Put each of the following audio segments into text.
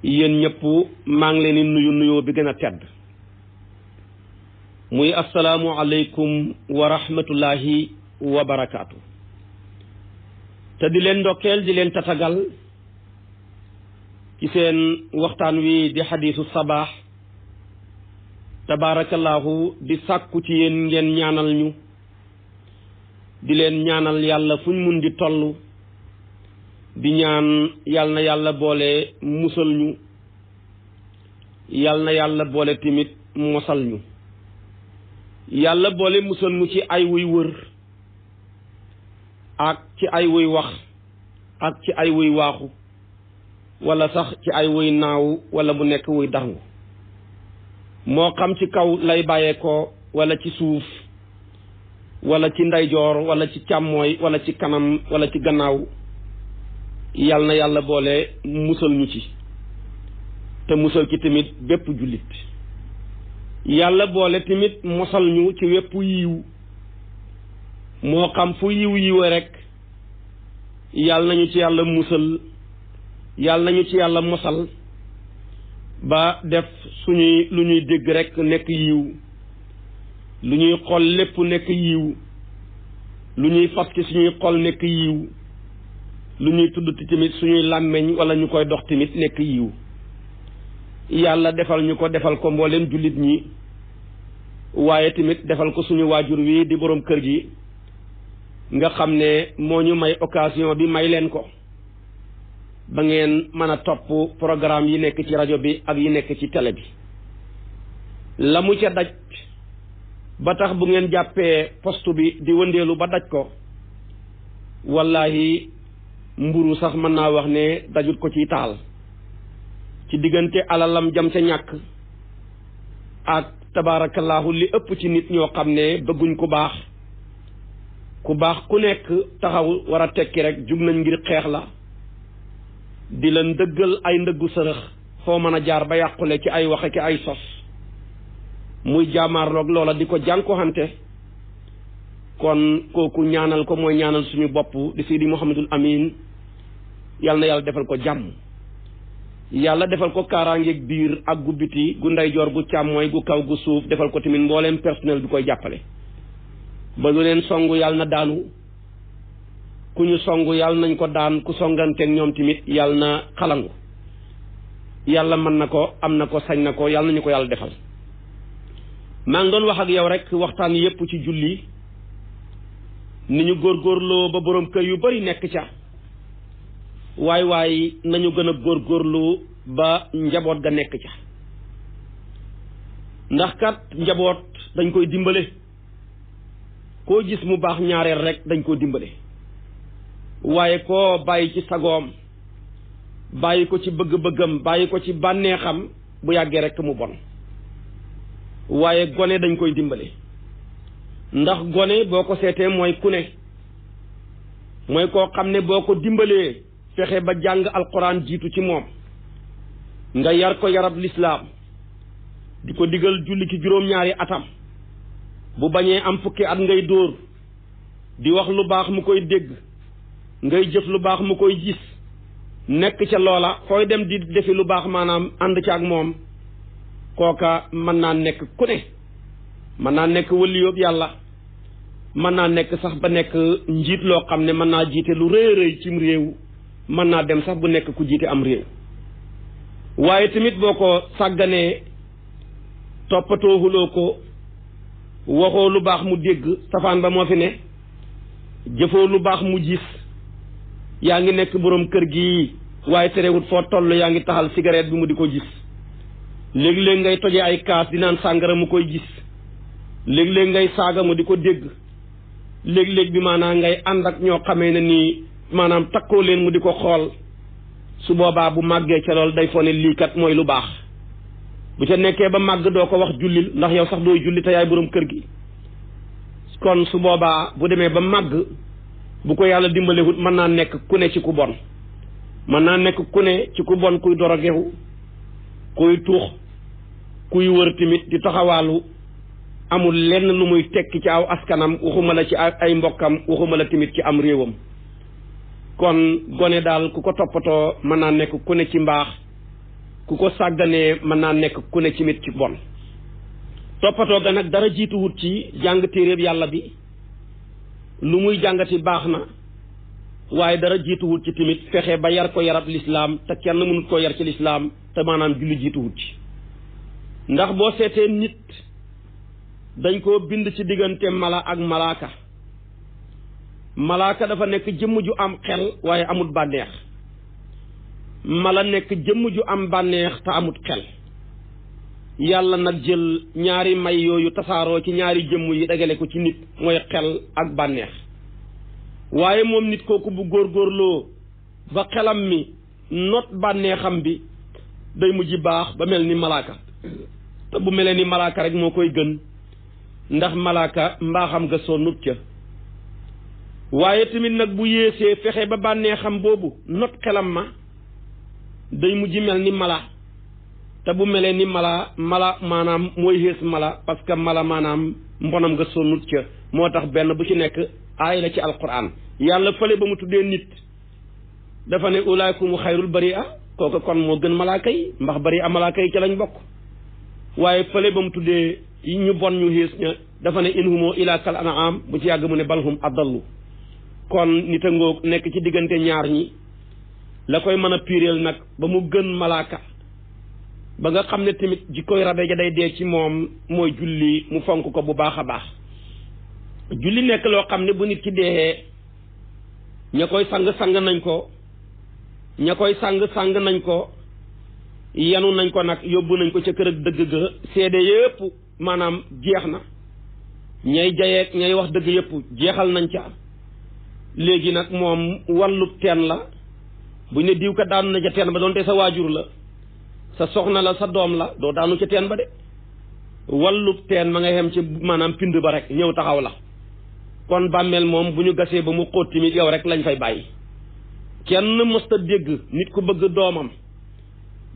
yéen ñëpp maa ngi leen di nuyu nuyoo bi gën a tedd muy asalaamu aleykum wa rahmatullahi wa barakaatu te di leen ndokkeel di leen tatagal ci seen waxtaan wi di xadiisu sabaax tabaarakallaahu di sàkku ci yéen ngeen ñaanal ñu di leen ñaanal yàlla fuñ mun di toll di ñaan yal na yàlla boole musal ñu yal na yàlla boole tamit mosal ñu yàlla boole musal ñu ci ay wuy wër ak ci ay wuy wax ak ci ay wuy waaxu wala sax ci ay wuy naaw wala mu nekk wuy darngu moo xam ci kaw lay bàyyeekoo wala ci suuf wala ci ndeyjoor wala ci càmmooy wala ci kanam wala ci gannaaw yal na yàlla boole musal ñu ci te musal ci tamit bépp jullit yàlla boole tamit mosal ñu ci wépp yiw moo xam fu yiwe rek yal nañu ci yàlla musal yal nañu ci yàlla mosal ba def suñuy lu ñuy dégg rek nekk yiw lu ñuy xol lépp nekk yiw lu ñuy fas ci suñuy xol nekk yiw lu ñuy tudd tamit suñuy làmmeñ wala ñu koy dox tamit nekk yiw yàlla defal ñu ko defal ko mbooleem jullit ñi waaye tamit defal ko suñu waajur wi di boroom kër gi nga xam ne moo ñu may occasion bi may leen ko ba ngeen mën a topp programme yi nekk ci rajo bi ak yi nekk ci télé bi la mu ca daj ba tax bu ngeen jàppee poste bi di wëndeelu ba daj ko wallahi mburu sax mën naa wax ne dajut ko ci taal ci diggante alalam jam ca ñàkk ak tabaarakallaahu li ëpp ci nit ñoo xam ne bëgguñ ku baax ku nekk taxaw war a tekki rek jug nañ ngir xeex la di la ndëggal ay ndëggu sërëx foo mën a jaar ba yàqule ci ay waxe ki ay sos muy jaamaarloog loola di ko jànkuwante kon kooku ñaanal ko mooy ñaanal suñu bopp di Seydi Mouhamadul Amin yal na yàlla defal ko jàmm yàlla defal ko kaaraangeeg biir ak gu biti gu ndeyjoor gu càmmooy gu kaw gu suuf defal ko tamit mbooleem personnel bi koy jàppale ba lu leen songu yàlla na daanu ku ñu songu yàlla nañ ko daan ku songanteeg ñoom tamit yàlla na xalangu yàlla mën na ko am na ko sañ na ko yàlla nañu ko yàlla defal maa ngi doon wax ak yow rek waxtaan yépp ci julli ni ñu góorgóorloo ba boroom kër yu bari nekk ca waay nañu gën a góorgóorlu ba njaboot ga nekk ca ndax kat njaboot dañ koy dimbale koo gis mu baax ñaareel rek dañ koo dimbale waaye koo bàyyi ci sagoom bàyyi ko ci bëgg-bëggam bàyyi ko ci bànneexam bu yàggee rek mu bon waaye gone dañ koy dimbale ndax gone boo ko seetee mooy ku ne mooy koo xam ne boo ko dimbalee fexe ba jàng alquran jiitu ci moom nga yar ko yarab lislaam di ko digal julli ci juróom-ñaari atam bu bañee am fukki at ngay dóor di wax lu baax mu koy dégg ngay jëf lu baax mu koy gis nekk ca loola fooy dem di defi lu baax maanaam ànd ca ak moom kooka mën naa nekk ku ne mën naa nekk wëliyóob yàlla mën naa nekk sax ba nekk njiit loo xam ne mën naa jiite lu rëy rëy cim réew mën naa dem sax bu nekk ku jiite am réew waaye tamit boo ko sàgganee toppatoohuloo ko waxoo lu baax mu dégg safaan ba moo fi ne jëfoo lu baax mu gis yaa ngi nekk boroom kër gi waaye terewut foo toll yaa ngi taxal cigarette bi mu di ko gis léeg-léeg ngay toje ay kaas di naan sàngara mu koy gis léeg-léeg ngay saaga mu di ko dégg léeg-léeg bi maanaam ngay ànd ak ñoo xamee ne nii maanaam takkoo leen mu di ko xool su boobaa bu màggee ca lool day foo ne lii kat mooy lu baax bu ca nekkee ba màgg doo ko wax jullil ndax yow sax dooy julli te yaay boroom kër gi kon su boobaa bu demee ba màgg bu ko yàlla dimbalewut mën naa nekk ku ne ci ku bon mën naa nekk ku ne ci ku bon kuy dorogewu kuy tuux kuy wër tamit di taxawaalu amul lenn lu muy tekki ci aw askanam waxuma la ci ay mbokkam waxuma la tamit ci am réewam kon gone daal ku ko toppatoo mën naa nekk ku ne ci mbaax ku ko sàgganee mën naa nekk ku ne ci mit ci bon toppatoo ga nag dara jiituwut ci jàng téeréeb yàlla bi lu muy jàngati baax na waaye dara jiituwut ci tamit fexe ba yar ko yarab lislaam te kenn mënut koo yar ci lislaam te maanaam julli jiituwut ci ndax boo seetee nit dañ koo bind ci diggante mala ak malaaka dafa nekk jëmm ju am xel waaye amut bànneex mala nekk jëmm ju am bànneex te amut xel yàlla nag jël ñaari may yooyu tasaaroo ci ñaari jëmm yi dagale ko ci nit mooy xel ak bànneex waaye moom nit kooku bu góorgóorloo ba xelam mi not bànneexam bi day mujj baax ba mel ni malaaka te bu melee ni malaaka rek moo koy gën ndax malaaka mbaaxam ga sonnut ca waaye tamit nag bu yéesee fexe ba bànneexam boobu not xelam ma day mujj mel ni mala te bu melee ni mala maanaam mooy xées mala parce que mala maanaam mbonam nga sonnut ca moo tax benn bu ci nekk aay la ci alquran yàlla fële ba mu tuddee nit dafa ne ulaakumu xayrul bari'a kooku kon moo gën malaaka yi ndax bari'a malaaka yi ca lañ bokk waaye fële ba mu tuddee ñu bon ñu xées ña dafa ne in humu ila kal an'am bu ci yàgg mu ne balhum adallu kon nit a ngoog nekk ci diggante ñaar ñi la koy mën a piireel nag ba mu gën malaaka ba nga xam ne tamit jikkoy rabe ja day dee ci moom mooy julli mu fonk ko bu baax a baax julli nekk loo xam ne bu nit ki dee ña koy sang nañ ko ña koy sang nañ ko yanu nañ ko nag yóbbu nañ ko ca kër ak dëgg ga seede yépp maanaam jeex na ñay jayeeg ñay wax dëgg yépp jeexal nañ ca léegi nag moom wàllub teen la bu ne diw ka daanu na ca teen ba doonte sa waajur la sa soxna la sa doom la doo daanu ca teen ba de wàllub teen ma nga xem ci maanaam pind ba rek ñëw taxaw la kon bàmmeel moom bu ñu gasee ba mu xóot tamit yow rek lañ fay bàyyi kenn mësta dégg nit ku bëgg doomam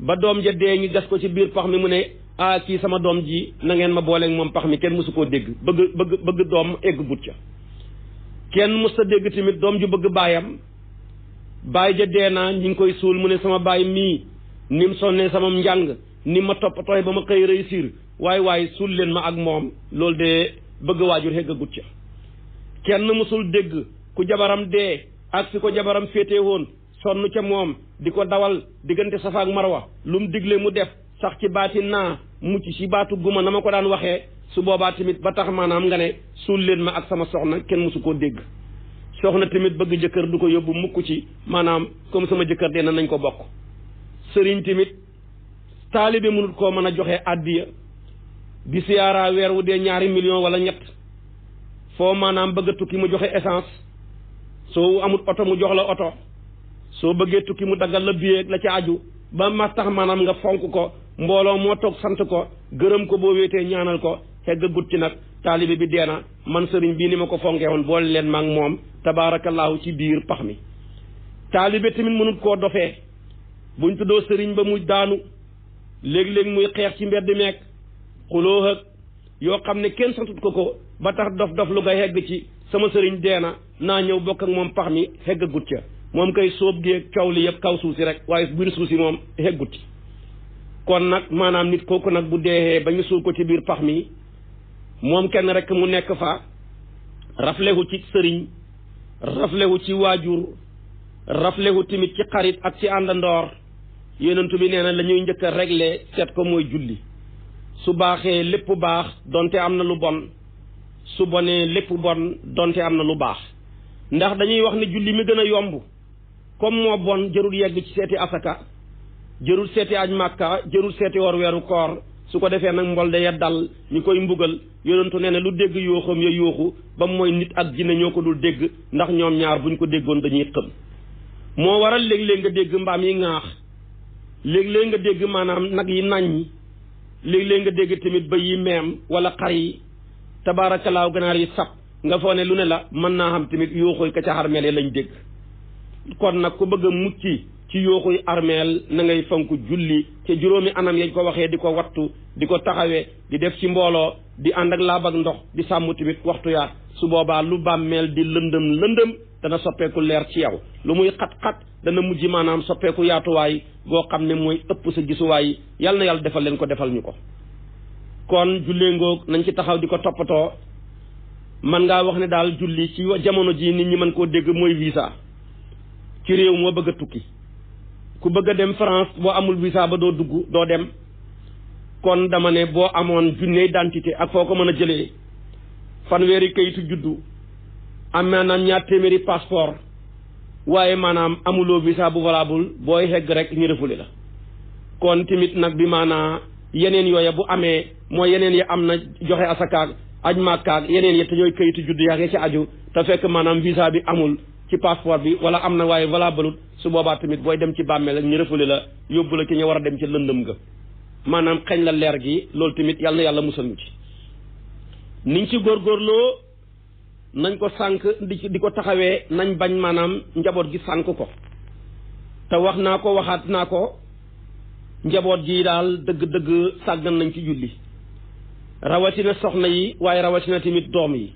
ba doom ja dee ñu gas ko ci biir pax mi mu ne kii sama doom ji na ngeen ma booleeg moom pax mi kenn mësu koo dégg bëgg doom egg but ca kenn mësta dégg tamit doom ju bëgg baayam baay ja dee naa ñi ngi koy suul mu ne sama baay mii ni mu sonnee sama njàng ni ma toppatooy ba ma xëy réussir waaye suul leen ma ak moom loolu de bëgg waajur egg gut ca kenn mësul dégg ku jabaram dee ak fi ko jabaram féete woon sonn ca moom di ko dawal diggante Safa ak Marwa lu mu digle mu def sax ci baati naa mucc ci baatu guma na ma ko daan waxee su boobaa tamit ba tax maanaam nga ne suul leen ma ak sama soxna kenn mësu koo dégg soxna tamit bëgg jëkkër du ko yóbbu mukk ci maanaam comme sama jëkkër dee na nañ ko bokk sëriñ tamit taalibe mënut koo mën a joxe àddiya di siyaara weer wu dee 2 millions wala ñett foo maanaam bëgg a tukki mu joxe essence soo amut oto mu jox la oto soo bëggee tukki mu daggal la billet la ci aju ba ma tax maanaam nga fonk ko mbooloo moo toog sant ko gërëm ko boo wéetee ñaanal ko xegg gut ci nag taalibe bi dee na man sëriñ bii ni ma ko fonkee woon boole leen maag moom tabaarakallaahu ci biir pax mi taalibe tamit mënut koo dofee buñ tuddoo sëriñ ba mu daanu léeg-léeg muy xeex ci mbedd meek xuloo ak yoo xam ne kenn santut ko ba tax dof lu nga hegg ci sama sëriñ dee na naa ñëw bokk ak moom pax mi hegg gut ca moom kay sóob géeg coow li yëpp kaw suuf si rek waaye biir suuf si moom heggut ci kon nag maanaam nit kooku nag bu deexee ba ñu suul ko ci biir pax mi moom kenn rek mu nekk fa raflewu ci sëriñ raflewu ci waajur raflewu tamit ci xarit ak ci àndandoor yonentu bi nee na la ñuy njëkk a régler seet ko mooy julli su baaxee lépp baax donte am na lu bon su bonee lépp bon donte am na lu baax ndax dañuy wax ne julli mi gën a yomb comme moo bon jërul yegg ci seeti asaka jërul seeti aj màkka jërul seeti war weeru koor su ko defee nag mbol de ya dal ñu koy mbugal yonentu nee na lu dégg yooxam ya yooxu ba mooy nit ak jinne ñoo ko dul dégg ndax ñoom ñaar buñ ko déggoon dañuy xëm moo waral léeg-léeg nga dégg mbaam yi ŋaax léeg-léeg nga dégg maanaam nag yi nàññi léeg-léeg nga dégg tamit bëy yi meem wala xar yi tabaarakallaahu ganaar yi sab nga foo ne lu ne la mën naa xam tamit yooxuy ka ca armeel lañ dégg kon nag ku bëgg a mucc ci yooxuy armeel na ngay fonk julli te juróomi anam yañ ko waxee di ko wattu di ko taxawee di def ci mbooloo di ànd ak laab ak ndox di sàmm tamit waxtu yaa su boobaa lu bàmmeel di lëndëm dana soppeeku leer ci yow lu muy xat-xat dana mujj maanaam soppeeku yaatuwaay goo xam ne mooy ëpp sa gisuwaay yal na yàlla defal leen ko defal ñu ko. kon jullee ngoog nañ ci taxaw di ko toppatoo man ngaa wax ne daal julli ci jamono ji nit ñi mën koo dégg mooy visa ci réew moo bëgg a tukki ku bëgg a dem France boo amul visa ba doo dugg doo dem. kon dama ne boo amoon junne identité ak foo ko mën a jëlee fanweeri kayitu juddu am maanaam ñaar téeméeri passeport waaye maanaam amuloo visa bu valable booy hegg rek ñu refule la. kon tamit nag bi maanaa yeneen yooya bu amee mooy yeneen ya am na joxe asakaag aj màkkaag yeneen ya te ñooy kayitu juddu yaa ci aju te fekk maanaam visa bi amul ci passeport bi wala am na waaye valable su boobaa tamit booy dem ci bàmmeel ak ñu refule la yóbbu la ki ñu war a dem ci lëndëm ga maanaam xeñ la leer gi loolu tamit yal na yàlla musal ñu ci. niñ ci góorgóorloo nañ ko sànq di ko taxawee nañ bañ maanaam njaboot gi sànq ko te wax naa ko waxaat naa ko njaboot gi daal dëgg-dëgg sàggan nañ ci julli rawatina soxna yi waaye rawatina tamit doom yi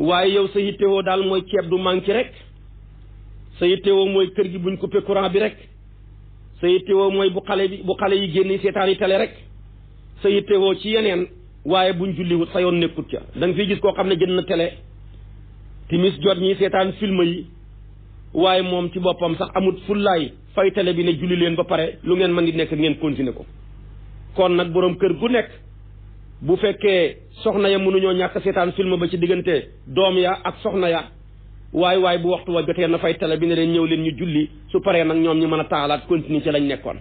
waaye yow sa yittewoo daal mooy ceeb du manqué rek sa yittewoo mooy kër gi buñ coupé courant bi rek sa yittewoo mooy bu xale yi génn seetaani télé rek sa yittewoo ci yeneen waaye buñ julliwut sa yoon nekkut ca da nga fiy gis koo xam ne jënd na télé timis jot ñi seetaan film yi waaye moom ci boppam sax amut fullaay fay télé bi ne julli leen ba pare lu ngeen mën di nekk ngeen continuer ko. kon nag boroom kër gu nekk bu fekkee soxna ya mënuñoo ñàkk seetaan film ba ci diggante doom ya ak soxna ya waaye bu waxtu wa jotee na fay télé bi ne leen ñëw leen ñu julli su paree nag ñoom ñu mën a taalaat continuer ci lañ nekkoon.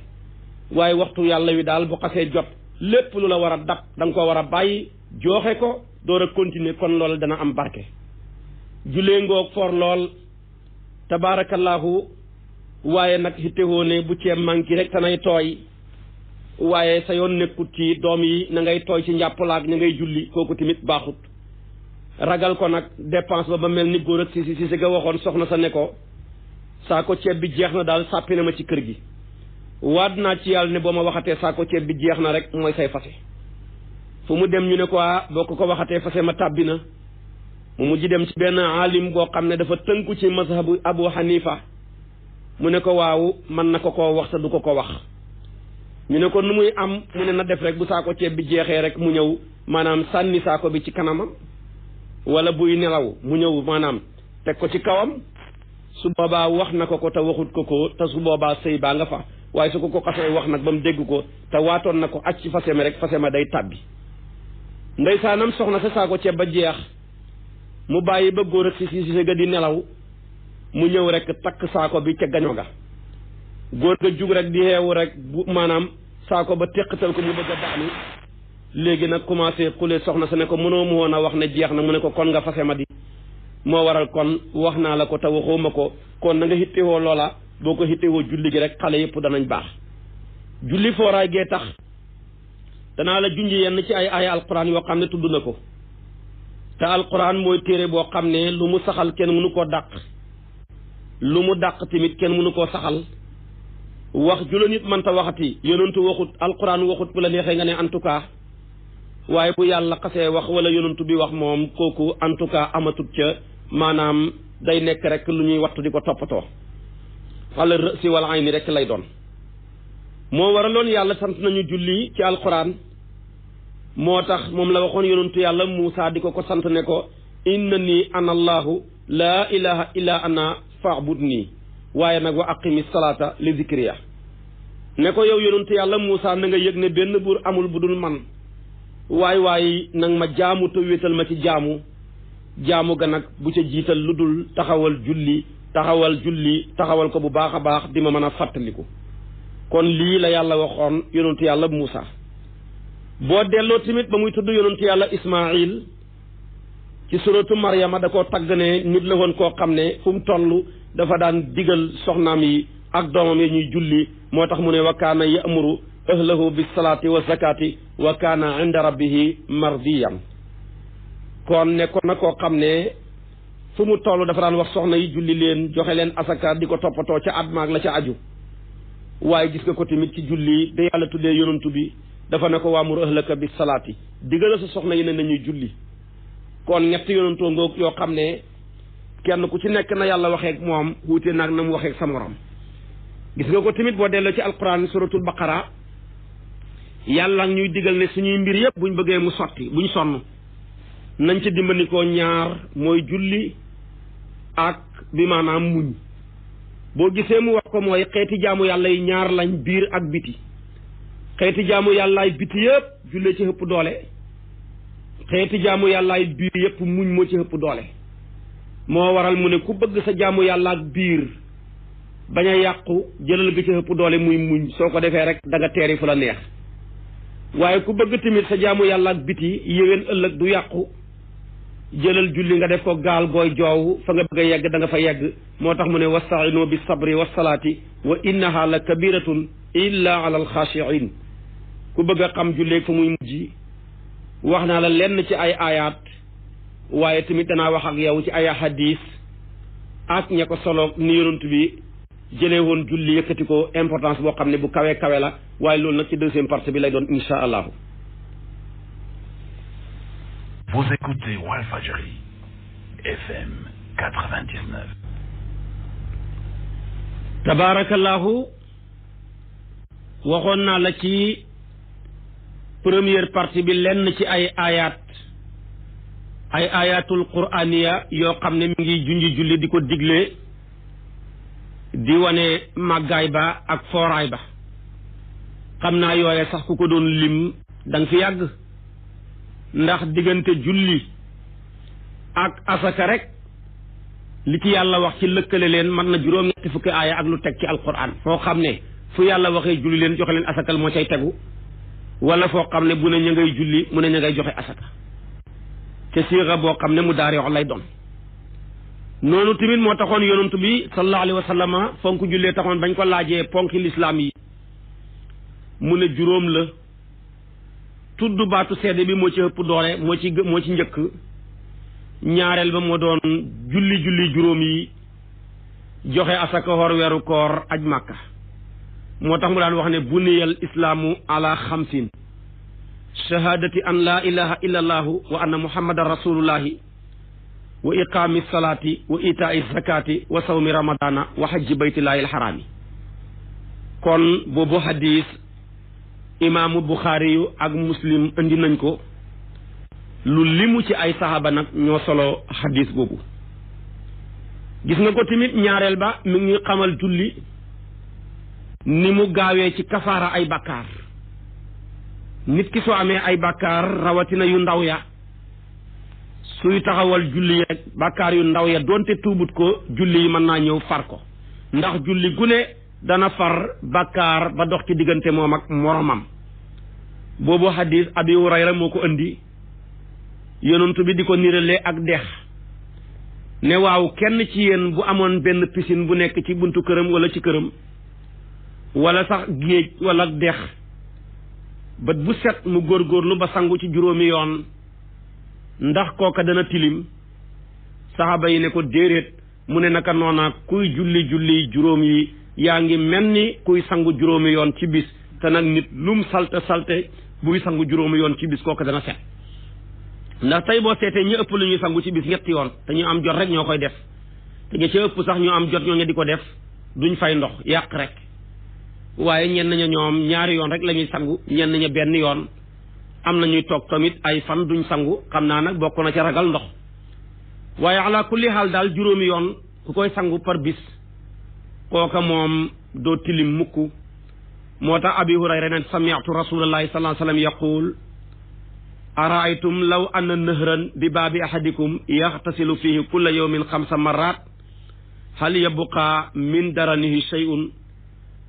waaye waxtu yàlla wi daal bu xasee jot lépp lu la war a dab da nga ko war a bàyyi jooxe ko door a continuer kon loolu dana am barke. jullee ngoog for lool tabaarakallaahu waaye nag hittewoo ne bu ceeb manqué rek te nay tooy waaye sa yoon nekkut ci doom yi na ngay tooy ci njàppalaak ña ngay julli kooku tamit baaxut. ragal ko nag dépense ba mel ni góor ak si ga waxoon soxna sa ne ko saako ceeb bi jeex na daal sàppi na ma ci kër gi waat naa ci yàlla ne boo ma waxatee saako ceeb bi jeex na rek mooy say fase fu mu dem ñu ne ko boo ko waxatee fase ma tàbbi na mu mujj dem ci benn alim boo xam ne dafa tënku ci mazhabu Abu Hanifa mu ne ko waaw mën na ko koo wax te du ko wax ñu ne ko nu muy am mu ne na def rek bu saako ceeb bi jeexee rek mu ñëw maanaam sànni saako bi ci kanamam wala buy nelaw mu ñëw maanaam teg ko ci kawam su boobaa wax na ko te waxut ko te su boobaa sëy baa nga fa waaye su ko xasee wax nag ba mu dégg ko te waatoon na ko acc ci fase ma rek fase ma day tàbbi. ndeysaanam soxna sa saako ceeb ba jeex mu bàyyi ba góor ak si ga di nelaw mu ñëw rek takk saako bi ca gaño ga góor ga jug rek di xeewu rek bu maanaam saako ba teqatal ko mu bëgg a daanu léegi nag commencé xule soxna sa ne ko mënoo mu woon a wax ne jeex na mu ne ko kon nga fase ma di moo waral kon wax naa la ko te waxoo ma ko kon na nga hittewoo loola boo ko hittewoo julli gi rek xale yëpp danañ baax. julli fooraay gee tax danaa la junj yenn ci ay aaya alquran yoo xam ne tudd na ko te alquran mooy téere boo xam ne lu mu saxal kenn mënu koo dàq lu mu dàq tamit kenn mënu koo saxal wax ju la nit mënta waxati yonentu waxut alquran waxut bu la neexee nga ne en tout cas waaye bu yàlla xasee wax wala yonentu bi wax moom kooku en tout cas amatut ca maanaam day nekk rek lu ñuy wattu di ko toppatoo wala rësi wala ay ni rek lay doon. moo waraloon yàlla sant nañu julli ci alquran moo tax moom la waxoon yonentu yàlla Muusa di ko sant ne ko innani ana allahu laa ilaha illa ana fa'budni waaye nag wa aqimi salata li zikriya ne ko yow yonentu yàlla Muusa na nga yëg ne benn buur amul bu dul man waaye nag ma jaamu te wéetal ma ci jaamu ga nag bu ca jiital lu dul taxawal ko bu baax a baax di ma mën a fàttaliku. kon lii la yàlla waxoon yonentu yàlla Muusa boo delloo tamit ba muy tudd yonentu yàlla Ismaayil ci suratu Maryama da koo tagg ne nit la woon koo xam ne fu mu toll dafa daan digal soxnaam yi ak doomam yi ñuy julli moo tax mu ne wa kaana ya'muru ahlahu bis salaati wa zakati wa kaana inda rabbihi mardiyan kon nekkoon na koo xam ne fu mu toll dafa daan wax soxna yi julli leen joxe leen asaka di ko toppatoo ca at maag la ca aju waaye gis nga ko tamit ci julli da yàlla tuddee yonantu bi dafa ne ko waamur ahlaka bis salaati diggal sa soxna yi ne nañuy julli kon ñetti yonantoo ngoog yoo xam ne kenn ku ci nekk na yàlla waxeek moom wuute naag na mu waxeek sa morom gis nga ko tamit boo delloo ci alquran suratul baqara yàlla ñuy digal ne suñuy mbir yëpp buñ bëggee mu sotti buñ sonn nañ ca dimbandikoo ñaar mooy julli ak bi maanaam muñ boo gisee mu wax ko mooy xeeti jaamu yàlla yi ñaar lañ biir ak biti xeeti jaamu yàllaay biti yëpp jullee ci ëpp doole xeeti jaamu yàllaay biir yëpp muñ moo ci ëpp doole moo waral mu ne ku bëgg sa jaamu yàlla ak biir bañ a yàqu jëlal ga ci ëpp doole muy muñ soo ko defee rek da nga teeri fu la neex waaye ku bëgg tamit sa jaamu yàlla ak biti yéwén ëllëg du yàqu jëlal julli nga def ko gaal gooy joow fa nga bëgg a yegg da nga fa yegg moo tax mu ne wastainu bi sabri wasalaati wa innaha la kabiratun illa ala alxaashiin ku bëgg a xam julleeg fa muy mujj wax naa la lenn ci ay ayaat waaye tamit danaa wax ak yow ci ay hadis ak ña ko solo ni yonent bi jëlee woon julli yëkkati ko importance boo xam ne bu kawee kawe la waaye loolu nag ci deuxième partie bi lay doon insha allahu. Vous écoutez Walfadjri FM 99. Tabarakallahu waxoon naa la ci première partie bi lenn ci ay ayatul qur'aniya yoo xam ne mi ngi junji julli di ko digle di wane màggaay ba ak fooraay ba xam naa yooye sax ku ko doon lim da nga fi yàgg ndax diggante julli ak asaka rek li ci yàlla wax ci lëkkale leen mën na juróom-ñetti fukki aaya ak lu teg ci alquran foo xam ne fu yàlla waxee julli leen joxe leen asakal moo cay tegu wala foo xam ne bu ne ña ngay julli mu ne ña ngay joxe asaka te siixa boo xam ne mu daari wax lay doon noonu tamit moo taxoon yonent bi sallallahu alayhi wa sallam fonk jullee taxoon bañ ko laajee ponki lislaam yi mu ne juróom la tudd baatu seede bi moo ci ëpp doole moo ci njëkk ñaareel ba moo doon julli juróom yi joxe asaka hor weeru koor aj màkka moo tax mu daan wax ne buniyal islaamu ala xamsin shahadati an la ilaha illa allahu wa anna muhammadan rasulullahi wa iqaami salaati wa itaai zakati wa sawmi ramadana wa hajji baytillahi alxaraami kon boobu hadis imaamu buxaari yu ak muslim indi nañ ko lu limu ci ay saxaaba nag ñoo solo hadis boobu gis nga ko tamit ñaareel ba mi ngi xamal julli ni mu gaawee ci kafaara ay bakkaar nit ki soo amee ay bakkaar rawatina yu ndaw ya suy taxawal julli yeeg bakkaar yu ndaw ya doonte tuubut ko julli yi mën naa ñëw far ko ndax julli gune dana far bakkaar ba dox ci diggante moom ak moromam boobu hadis abi hurayra moo ko indi yonent bi di ko niralee ak dex ne waaw kenn ci yéen bu amoon benn piscine bu nekk ci buntu këram wala ci këram wala sax géej wala dex bët bu set mu góorgóorlu ba sangu ci juróomi yoon ndax kooka dana tilim saxaaba yi ne ko déeréet mu ne naka noona kuy julli juróom yi yaa ngi mel ni kuy sangu juróomi yoon ci bis te nag nit lum salte buy sangu juróomi yoon ci bis kooka dana set ndax tey boo seetee ñu ëpp lu ñuy sangu ci bis ñetti yoon te ñu am jot rek ñoo koy def te ñu ci ëpp sax ñu am jot ñoo di ko def duñ fay ndox yàq rek waaye ñenn ña ñoom ñaari yoon rek la ñuy sangu ñenn ña benn yoon am na ñuy toog tamit ay fan duñ sangu xam naa nag bokk na ca ragal ndox waaye ala kulli xaal daal juróomi yoon ku koy sangu par bis kooka moom doo tilim mukk moo tax abi hurayra ne sami'tu rasulallahi sallallahu alayhi wasallam yaqul araaytum law anna nahran bi baabi ahadikum yaxtasilu fihi kulla yawmin 5 marrat hal yabqa min daranihi shay'un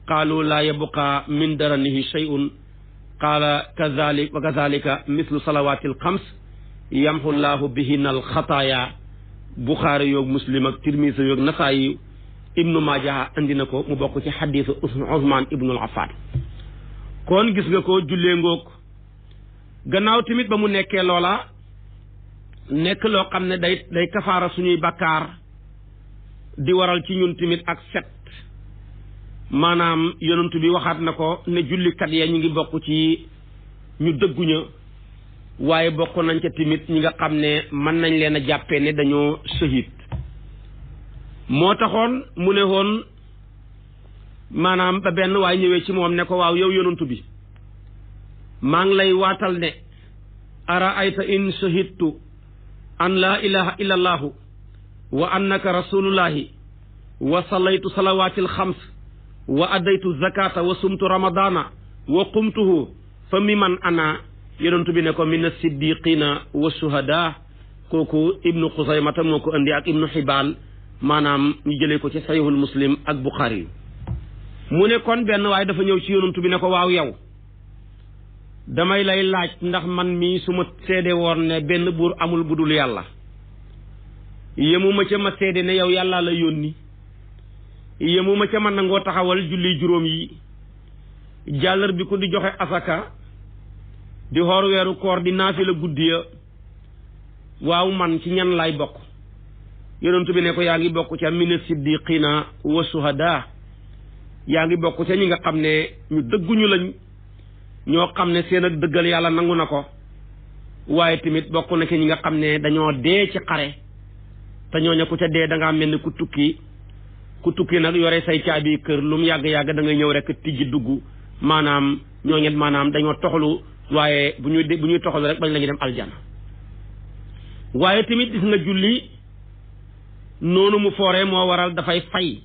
qaalu laa yabqa min daranihi shay'un qaala kazalik wa kazalika mislu salawatil 5 yamhu llahu bihinna al xataaya buxaari yoog muslim ak tirmisi yoog nasaayi ibnu maaja andi na ko mu bokk ci xadiisu Usmaan ibnul Affaan kon gis nga ko jullee ngoog gannaaw tamit ba mu nekkee loola nekk loo xam ne day kafaara suñuy bakkaar di waral ci ñun tamit ak set maanaam yonent bi waxaat na ko ne jullikat ya ñu ngi bokk ci ñu dëgguña waaye bokk nañ ca tamit ñi nga xam ne mën nañ leen a jàppee ne dañoo shahid moo taxoon mu ne woon maanaam ba benn waay ñëwee ci moom ne ko waaw yow yonantu bi maa ngi lay waatal ne ara ayta in shahidtu an laa ilaha illa allahu wa annaka rasulullahi wa sallaytu salawaatil xams wa addaytu zakata wa sumtu ramadana wa qumtuhu fa mi man ana yonantu bi ne ko min as-siddiqina wa shuhada kooku ibnu xusaymata moo ko indi ak ibnu xibaan maanaam ñu jëlee ko ci saxiixul muslim ak buxaari mu ne kon benn waaye dafa ñëw ci yonantu bi ne ko waaw yow damay lay laaj ndax man mii su ma seede woon ne benn buur amul budul yàlla yemuma ca ma seede ne yow yàlla la yónni yemuma ca man nangoo taxawal julli juróom yi jàllar bi ko di joxe asaka di xoor weeru koor di naafila guddi ya waaw man ci ñan laay bokk yonentu bi ne ko yaa ngi bokk ca mina siddiqina wa shuhada yaa ngi bokk ca ñi nga xam ne ñu dëgguñu lañ ñoo xam ne seen ak dëggal yàlla nangu na ko waaye tamit bokk na ci ñi nga xam ne dañoo dee ci xare te ñooñu ku ca dee da ngaa mel ni ku tukki nag yore say caabi kër lu mu yàgg-yàgg da ngay ñëw rek tijji dugg maanaam ñooñet maanaam dañoo toxalu waaye bu ñuy toxalu rek bañ la ñu dem aljana waaye tamit gis nga julli noonu mu fooree moo waral dafay fay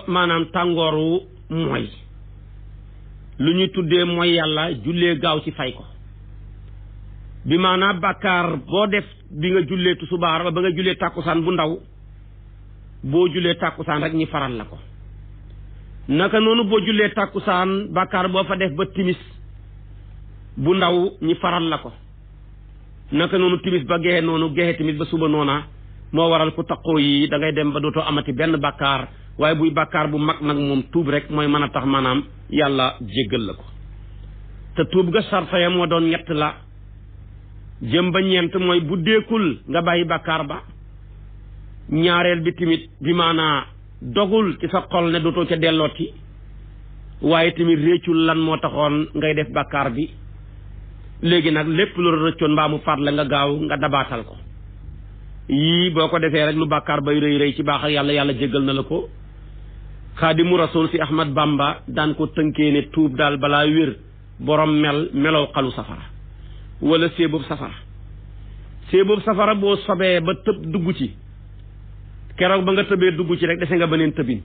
maanaam tàngooru mooy lu ñuy tuddee mooy yàlla jullee gaaw ci fay ko bi maanaam bàkkaar boo def bi nga jullee tusubaar ba nga jullee tàkkusaan bu ndaw boo jullee tàkkusaan rek ñi faral la ko naka noonu boo jullee tàkkusaan bàkkaar boo fa def ba timis bu ndaw ñi faral la ko naka noonu timis ba gexe noonu gexe timis ba suba noona moo waral ku taqoo yi da ngay dem ba dootoo amati benn bàkkaar waaye buy bàkkaar bu mag nag moom tuub rek mooy mën a tax maanaam yàlla jéggal la ko te tuub ga sarta ya moo doon ñett la jëm ba ñeent mooy bu deekul nga bàyyi bàkkaar ba ñaareel bi tamit bi maanaa dogul ci sa xol ne dootoo ca dellooti waaye tamit réccul lan moo taxoon ngay def bàkkaar bi léegi nag lépp lu rëccoon mbaa mu faat la nga gaaw nga dabaatal ko yii boo ko defee rek lu bàkkaar bay rëy rëy ci baax ak yàlla jéggal na la ko xaadimu rasul si Ahmad Bamba daan ko tënkee ne tuub daal balaa wér borom melow xalu safara wala séeboob safara boo sobee ba tëb dugg ci keroog ba nga tëbee dugg ci rek dese nga beneen tëbin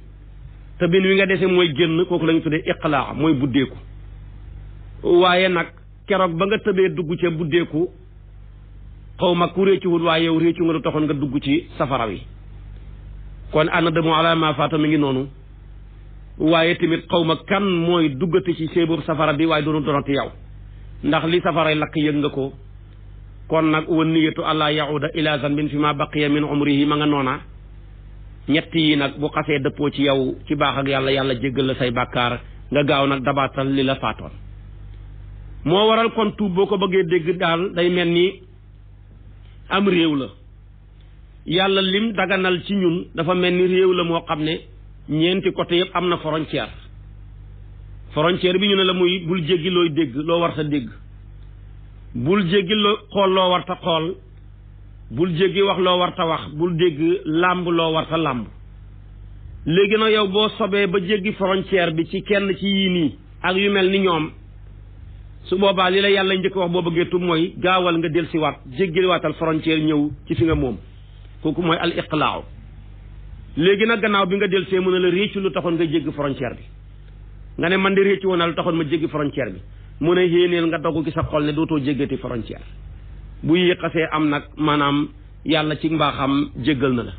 wi nga dese mooy génn kooku la ñu tuddee iqlaa mooy buddeeku waaye nag keroog ba nga tëbee dugg ci buddeeku xaw ma ku réccuwul waaye yow réccu nga lu taxoon nga dugg ci safara wi kon ana demu ala ma faata mi ngi noonu waaye tamit xaw ma kan mooy duggati ci séeboobu safara bi waaye doonu donati yow ndax li safaray lakk yëg nga ko kon nag wa niyatu alla yahuda ila zanbin fi ma baqiya min umrihi ma nga noona ñett yi nag bu xasee dëppoo ci yow ci baax ak yàlla jéggal la say bàkkaar nga gaaw nag dabaatal li la faatoon moo waral kon tuub boo ko bëggee dégg daal day mel ni am réew la yàlla lim daganal ci ñun dafa mel ni réew la moo xam ne ñeenti côté yëpp am na frontière bi ñu ne la muy bul jéggi looy dégg loo war ta dégg bul jéggi xool loo war ta xool bul jéggi wax loo war ta wax bul dégg làmb loo war ta làmb léegi nag yow boo sobee ba jéggi frontière bi ci kenn ci yii nii ak yu mel ni ñoom su boobaa li la yàlla njëkk wax boo bëggee tub mooy gaawal nga del si waat jéggiliwaatal frontière ñëw ci fi nga moom kooku mooy al iqlaaw léegi nag gannaaw bi nga del see mën a la réccu lu taxoon nga jéggi frontière bi nga ne man di réccu woon na lu taxoon ma jéggi frontière bi mu ne yéeneel nga dogg ci sa xol ne dootoo jéggati frontière bu yéqasee am nag maanaam yàlla ci mbaaxam jéggal na la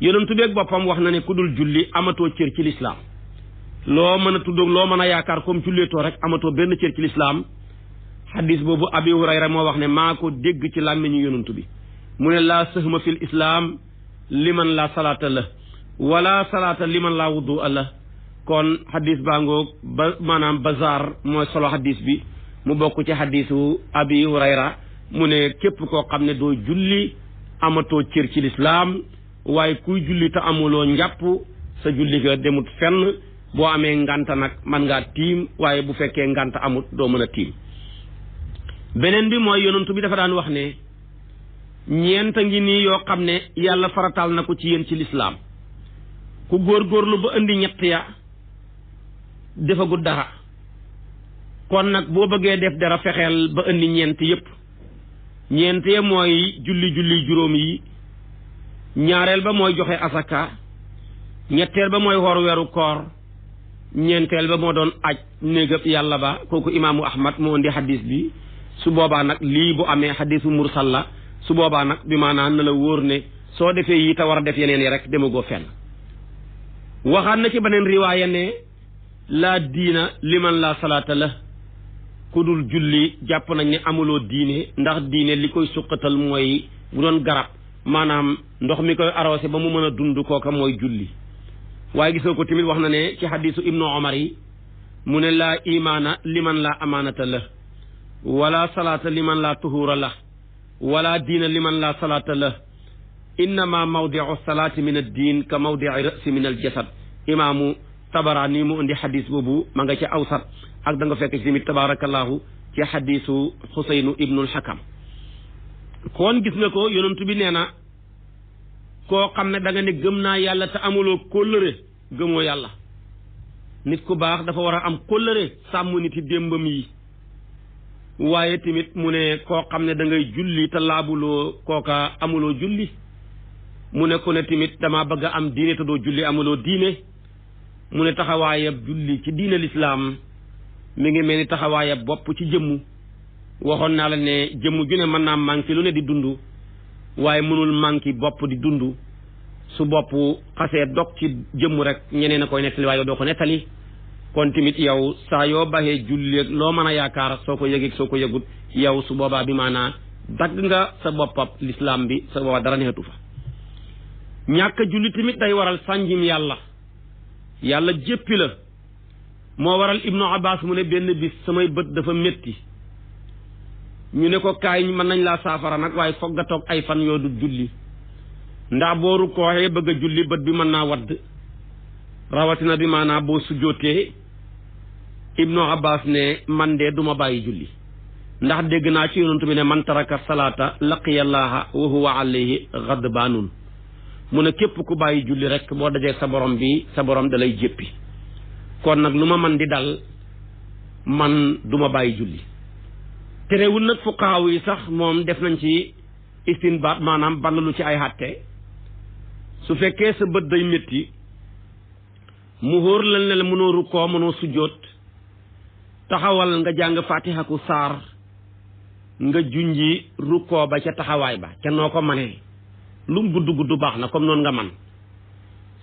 yonentu beeg boppam wax na ne ku dul julli amatoo cër ci lislaam loo mën a tuddoog loo mën a yaakaar comme julleetoo rek amatoo benn cër ci lislaam xadis boobu abi hurayra moo wax ne maa ko dégg ci làmmiñu yonentu bi mu ne laa sëhma fil islaam liman la salaata la wala salaata liman la wudu la kon xadis baa ngoog ba maanaam bazar mooy solo xadis bi mu bokk ci xadisu abi hurayra mu ne képp koo xam ne doo julli amatoo cër ci lislaam waaye kuy julli te amuloo njàpp sa julli ga demut fenn boo amee ngànta nag man ngaa tiim waaye bu fekkee ngànta amut doo mën a tiim beneen bi mooy yonentu bi dafa daan wax ne ñeent ngi nii yoo xam ne yàlla farataal na ko ci yéen ci lislaam ku góorgóorlu ba indi ñett ya defagul dara kon nag boo bëggee def dara fexeel ba indi ñeent yépp ñeent ya mooy julli juróom yi ñaareel ba mooy joxe asaka ñetteel ba mooy woor weeru koor ñeenteel ba moo doon aj néegab yàlla ba kooku imaamu ahmad moo indi xadis bi su boobaa nag lii bu amee xadisu mursal la su boobaa nag bi maanaam na la wóor ne soo defee yi te war a def yeneen yi rek demagoo fenn waxaat na ci beneen riwaaya ne laa diina liman laa salaata la ku dul julli jàpp nañ ne amuloo diine ndax diine li koy suqatal mooy bu doon garab maanaam ndox mi koy arrosé ba mu mën a dund kooka mooy julli waaye gisoo ko tamit wax na ne ci xadisu ibnu omar yi mu ne laa imaana liman laa amaanata la wala salaata liman laa tuhuura la wala diina liman laa salaata la innama mawdiu salaati min ad-diin ka mawdii rasi min al-jasad imaamu Tabaraani mu indi xadis boobu ma nga ca awsat ak da nga fekk ci tamit tabarakallahu ci xadisu Xuseynu ibnul Xakam kon gis nga ko yonent bi nee na koo xam ne da nga ne gëm naa yàlla te amuloo kóllëre gëmoo yàlla nit ku baax dafa war a am kóllëre sàmm nit yi démbam yi waaye tamit mu ne koo xam ne da ngay julli te laabuloo kooka amuloo julli mu ne ku ne tamit dama bëgg a am diine te doo julli amuloo diine mu ne taxawaayab julli ci diine lislaam mi ngi mel ni taxawaayab bopp ci jëmmu waxoon naa la ne jëmmu ju ne mën naa manqué lu ne di dund waaye mënul manqué bopp di dund su bopp xasee dog ci jëmmu rek ñeneen a koy nettali waaye yow doo ko nettali kon tamit yow saa yoo baxee julli loo mën a yaakaar soo ko yëgeeg soo ko yëgut yow su boobaa bi maanaa dagg nga sa boppab lislaam bi sa boobaa dara neexatu fa ñàkk julli tamit day waral sànjim yàlla jéppi la moo waral ibnu abbas mu ne benn bis samay bët dafa métti ñu ne ko kaay mën nañ laa saafara nag waaye foog nga toog ay fan yoo du julli ndax boo rukkooxee bëgg a julli bët bi mën naa wadd rawatina bi maanaa boo sujjootee ibnu abbas ne man de duma bàyyi julli ndax dégg naa ci yonent bi ne man taraka salaata laqiyallaaha wa huwa alayhi ghadbaanun mu ne képp ku bàyyi julli rek boo dajee sa borom bi sa borom da lay jéppi kon nag lu ma man di dal man duma bàyyi julli terewul nag fuqaaw yi sax moom def nañ ci istinbaat maanaam bannalu ci ay xàtte su fekkee sa bët day métti mu hóor la ne la mënoo rukkoo mënoo sujjóot taxawal nga jàng fatiha ku saar nga junji rukkoo ba ca taxawaay ba ca noo ko manee lu mu gudd gudd baax na comme noonu nga man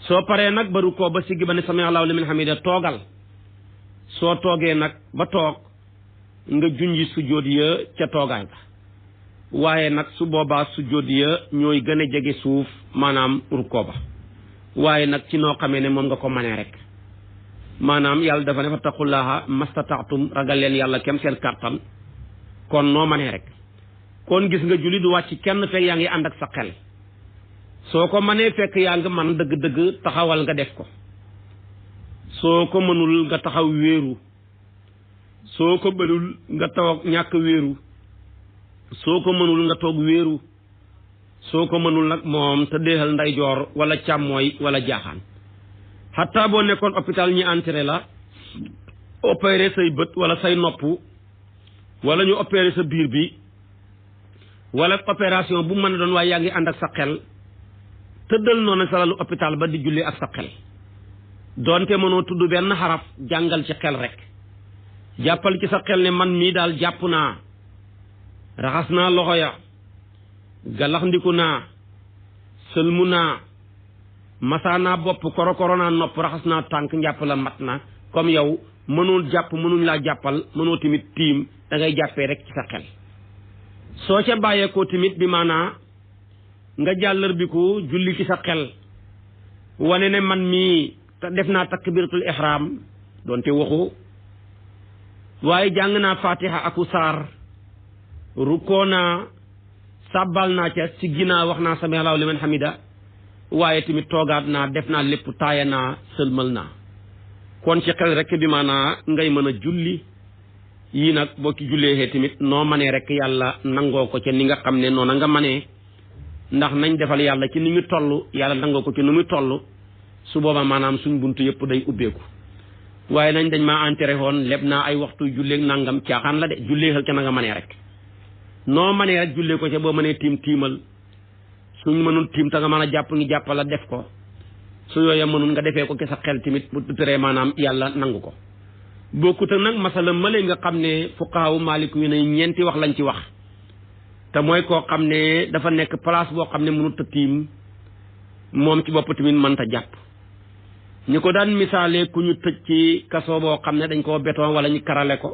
soo paree nag ba rukkoo ba siggi ba ne sami Allahu liman hamida toogal soo toogee nag ba toog nga junji sujjóot ya ca toogaay ba waaye nag su boobaa sujjóot ya ñooy gën a jege suuf maanaam rukkoo ba waaye nag ci noo xamee ne moom nga ko manee rek maanaam yàlla dafa ne fattaqullaha mastataatum ragal leen yàlla kem seen kàttan kon noo manee rek kon gis nga julli du wàcc kenn fekk yaa ngi ànd ak sa xel soo ko mënee fekk yaa nga man dëgg-dëgg taxawal nga def ko soo ko mënul nga taxaw wéeru soo ko mënul nga toog ñàkk wéeru soo ko mënul nga toog wéeru soo ko mënul nag moom te déexal ndeyjoor wala càmmooy wala jaaxaan xataa boo nekkoon hôpital ñi entré la opéré say bët wala say nopp wala ñu opéré sa biir bi wala opération bu mën a doon waaye yaa ngi ànd ak sa xel tëddal noonu sa lalu hôpital ba di julli ak sa xel doonte mënoo tudd benn xaraf jàngal ci xel rek jàppal ci sa xel ne man mii daal jàpp naa raxas naa loxo ya galaxndiku naa sëlmu naa masaa naa bopp korokoro naa nopp raxas naa tànk njàpp la mat na comme yow mënul jàpp mënuñ laa jàppal mënoo tamit tiim da ngay jàppee rek ci sa xel soo ca bàyyeekoo tamit bi maanaa nga jàllar bi ko julli ci sa xel wane ne man mii def naa takbiratul ihram doonte waxu waaye jàng naa fatiha aku saar rukkoo naa sàbbal naa ca siggi naa wax naa sami Allahu liman hamida waaye tamit toogaat naa def naa lépp taaya naa sëlmal naa kon ci xel rek bi maanaa ngay mën a julli yii nag boo ci jullee tamit noo manee rek yàlla nangoo ko ca ni nga xam ne noona nga manee ndax nañ defal yàlla ci ni mu toll yàlla nangoo ko ci ni mu toll su boobaa maanaam suñ buntu yëpp day ubbeeku waaye nañ dañ maa enterré woon leb naa ay waxtu julleeg nangam caaxaan la de julleexal ca na nga mënee rek noo mënee rek jullee ko ca boo mënee tiimal suñ mënul tiim ta nga mën a jàpp ngi jàppala def ko su yooya mënul nga defee ko ci sa xel tamit bu tëree maanaam yàlla nangu ko bokkut ak nag masala male nga xam ne fuqaawu maaliku yi ne ñeenti wax lañ ci wax te mooy koo xam ne dafa nekk place boo xam ne mënut a tiim moom ci bopp tamit mënta jàpp ñi ko daan misaale ku ñu tëj ci kaso boo xam ne dañ koo béton wala ñu karale ko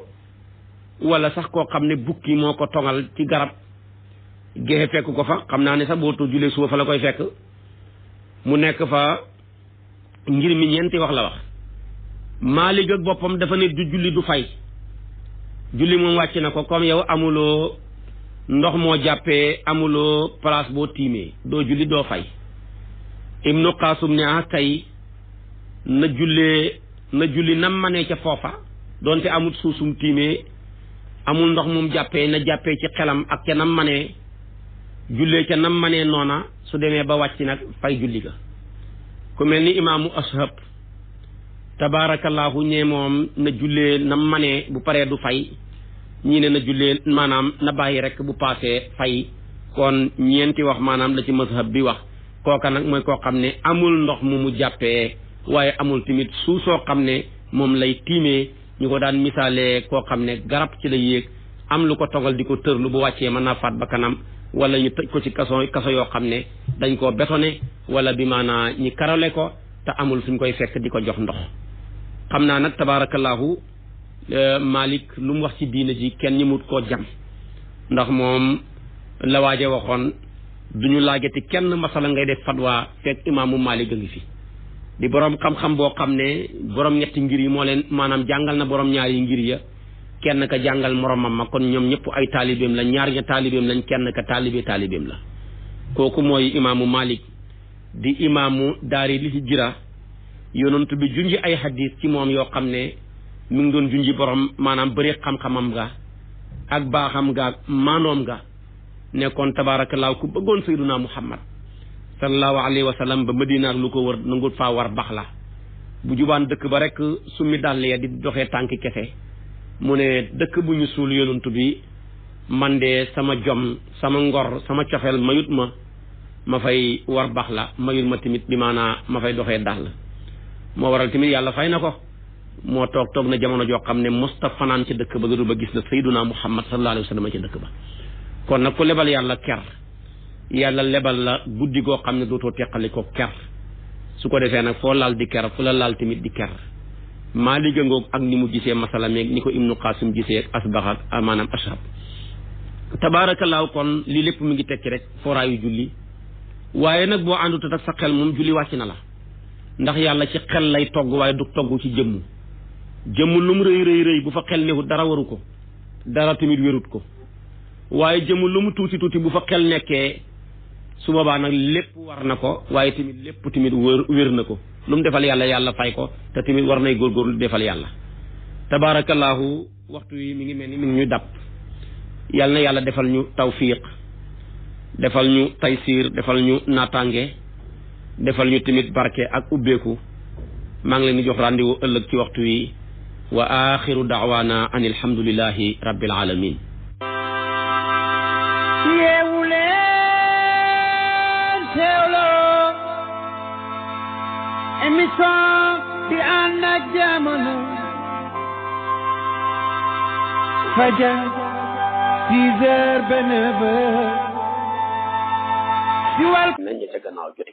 wala sax koo xam ne bukki moo ko tongal ci garab géexe fekk ko fa xam naa ne sax boo julee suba fa la koy fekk mu nekk fa ngir mi ñeenti wax la wax Maalik ak boppam dafa ne du julli du fay julli moom wàcc na ko comme yow amuloo ndox moo jàppee amuloo place boo tiimee doo julli doo fay Ibnu Qaasim ne ah kay na julli nam manee ca foofa doonte amul suusum tiimee amul ndox mum jàppee na jàppee ci xelam ak ca nam manee jullee ca nam manee noona su demee ba wàcc nag fay julli ga ku mel ni imaamu Ashab tabaarakallaahu ñee moom na jullee nam manee bu paree du fay ñii ne na jullee maanaam na bàyyi rek bu paasee fay kon ñeenti wax maanaam la ci mazhab bi wax kooka nag mooy koo xam ne amul ndox mu jàppee waaye amul tamit suuf soo xam ne moom lay tiimee ñu ko daan misaalee koo xam ne garab ci la yéeg am lu ko togal di ko tërlu bu wàccee mën naa faat ba kanam wala ñu tëj ko ci kaso yoo xam ne dañ koo bétonné wala bi maanaa ñi karale ko te amul suñ koy fekk di ko jox ndox xam naa nag tabaarakallaahu Malik lu mu wax ci diina ji kenn ñi mut koo jam ndax moom la waaje waxoon duñu laajati kenn masala ngay def fatwa fekk imaamu Malik a ngi fi di borom xam-xam boo xam ne borom ñetti ngir yi moo leen maanaam jàngal na borom ñaari ngir ya kenn ka jàngal moromam ma kon ñoom ñëpp ay taalibeem la ñaar ña taalibeem lañ kenn ka taalibeem la kooku mooy imaamu Malik di imaamu daari li ci jira yonent bi junji ay hadis ci moom yoo xam ne mi ngi doon junji borom maanaam bëri xam-xamam ga ak baaxam ga ak maanoom ga nekkoon tabaarakallaahu ku bëggoon sayyiduna Muhammad sallallahu alayhi wa sallam ba Madina ak lu ko wër nangul faa war bax la bu jubaan dëkk ba rek summi dàll ya di doxee tànki kese mu ne dëkk bu ñu suul yonent bi man de sama jom sama ngor sama cofeel mayut ma fay war bax la mayut ma tamit bi maanaa ma fay doxee dàll moo waral tamit yàlla fay na ko moo toog na jamono joo xam ne mosta fanaan ci dëkk ba dootu ba gis na sayyiduna Muhammad sallallahu alayhi wa sallam ci dëkk ba kon nag ku lebal yàlla ker yàlla lebal la guddi goo xam ne dootoo teqali ko ker su ko defee nag foo laal di ker fu la laal tamit di ker maa liggangoog ak ni mu gisee masala meeg ni ko Ibnu Qaasim gisee asbax ak maanaam ashab tabaarakallaahu kon lii lépp mu ngi tekki rek foraayu julli waaye nag boo àndut ak sa xel moom julli wàcc na la ndax yàlla ci xel lay togg waaye du togg ci jëmm lu mu rëy bu fa xel newut dara waru ko dara tamit wérut ko waaye jëmm lu mu tuuti bu fa xel nekkee su boobaa nag lépp war na ko waaye tamit lépp tamit wér na ko lu mu defal yàlla fay ko te tamit war nay góorgóorlu defal yàlla tabaarakallaahu waxtu yi mi ngi mel ni mi ngi ñu dab yàlla na yàlla defal ñu tawfiq defal ñu taysiir defal ñu naataange defal ñu tamit barke ak ubbeeku maa ngi leen di jox rendez-vous ëllëg ci waxtu wi wa axiru daawaana an alhamdulillahi rabbil alamin yeewu leen teewloo émission bi ànd ak jamono fajar 6 heures ba 9 heures si wàll nañ ca gannaaw jote